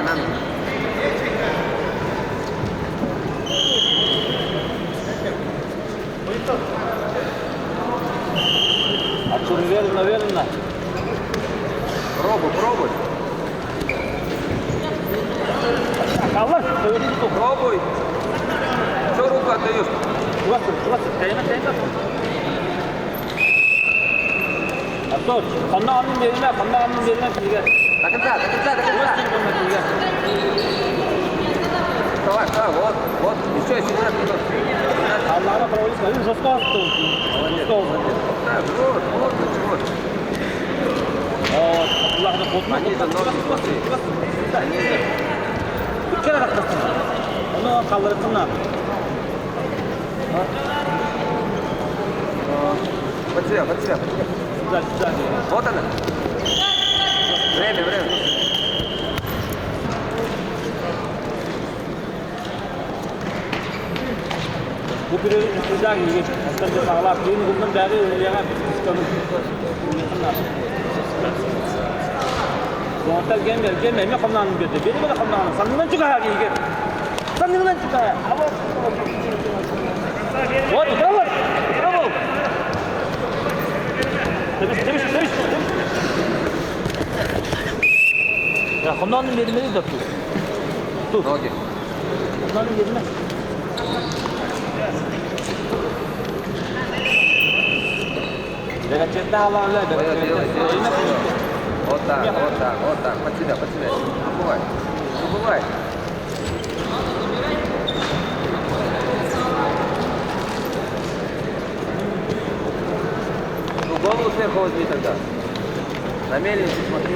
на ноги. Артур, уверенно, уверенно. Пробуй, пробуй. Аллах, Пробуй. Что руку отдаешь? Артур, хонно берме, хонно берме килге. До конца, до конца, до конца. Вставай, вставай, вот, вот. Еще, еще, не надо, не надо. Allah'ına провалить, жестко Молодец, жестко. молодец. Да, вот, вот, вот. Allah'ına kodunu. Пониже ноги смотри. Пониже. Bir kere raktasın. Onu kaldırırsınlar. Под себя, под себя, под себя. Güzel, güzel. Вот она. Время, время. Bu bir güzel gibi. Aslında sağlar. Benim bundan beri yana Zontal gelme, gelme. Ne komnanın götü. Benim de komnanın. Sandığından çıkar gel. Sandığından çıkar. Вот, браво! Браво! Temiz, temiz, temiz, temiz. Ya komnanın yerine de tut. Tut. Ноги. Komnanın yerine. Делай, делай, делай. Вот так, вот так, вот так. Под себя, под себя. Не забывай. Не забывай. Ну, голову сверху возьми тогда. На мельницу смотри.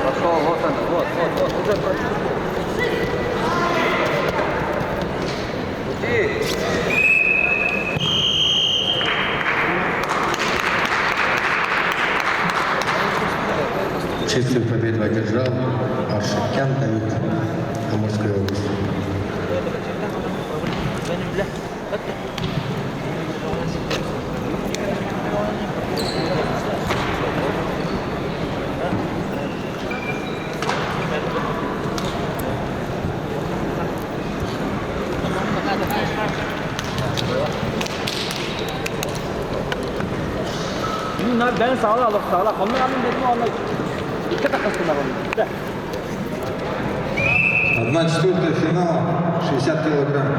Пошел, вот она, вот, вот, вот. Уже прочувствовал. Уйди. Чистую победу одержал Аршакян Давид, Амурская область. Bunlar ben sağla alıp sağla. Onların dedim onlar. Dikkat akasınlar onlar. 1/4 финала, 60 килограмм.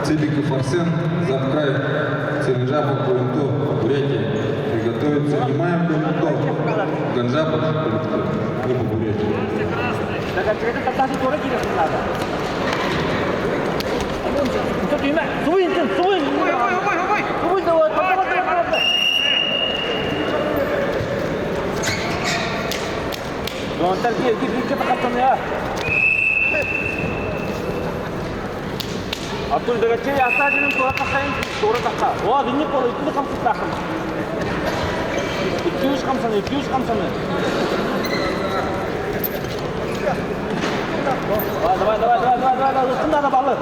Цыбиков Арсен, Завкрай, Цинжапов, Кулунто, Бурятия. Приготовиться. Внимаем Кулунто. Ганжапов, Кулунто, либо Бурятия. Артур Дагачев ясажының тура тақайын, тура тақа. О, дүние қолы, үтті қамсыз тақым. 2-3 қамсаны, 2-3 қамсаны. Давай, давай, давай, давай, давай, давай, ısın da balı.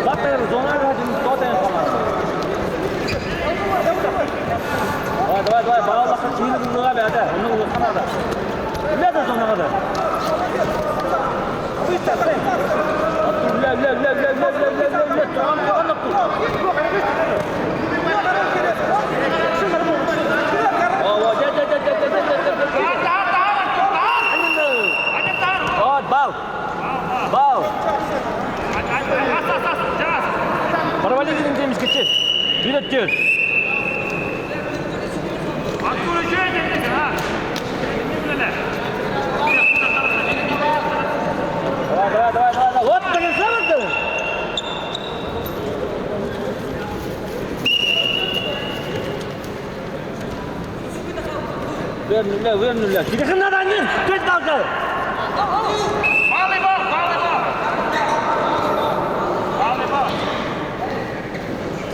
Zaten zona hacım, zaten falan. Давай, давай, давай, балалаққа кейін ұлыға бәді, оның ұлыққан ада. Біледі зонаға да. Артур, ля, ля, ля, ля, ля, ля, ля, ля, ля, туған, туған, Артур. О, о, дя, дя, дя, дя, дя, дя, дя, дя, дя. Вот, бал. Бал. Провали дейміз кетші. Билет тер. Давай, давай, давай, давай, давай. Вот, деген самый Вернуля, вернуля. Тихо надо, нет, ты должен.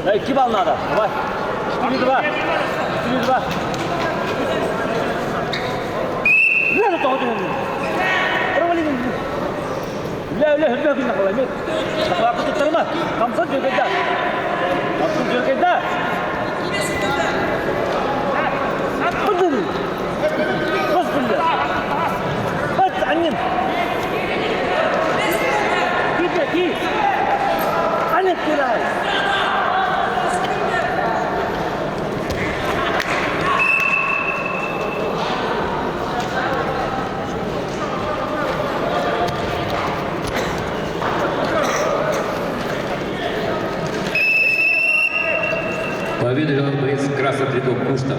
Эй, 2 балл надо. Давай. 4-2. 4-2. لا تقعد провали. لا لا لا كنا خلاص. كنت ترمى. خمسة جركيدا. خمسة جركيدا. بدل. بس بالله. بس. Кидай! Победу вел боец красного трико Куштов.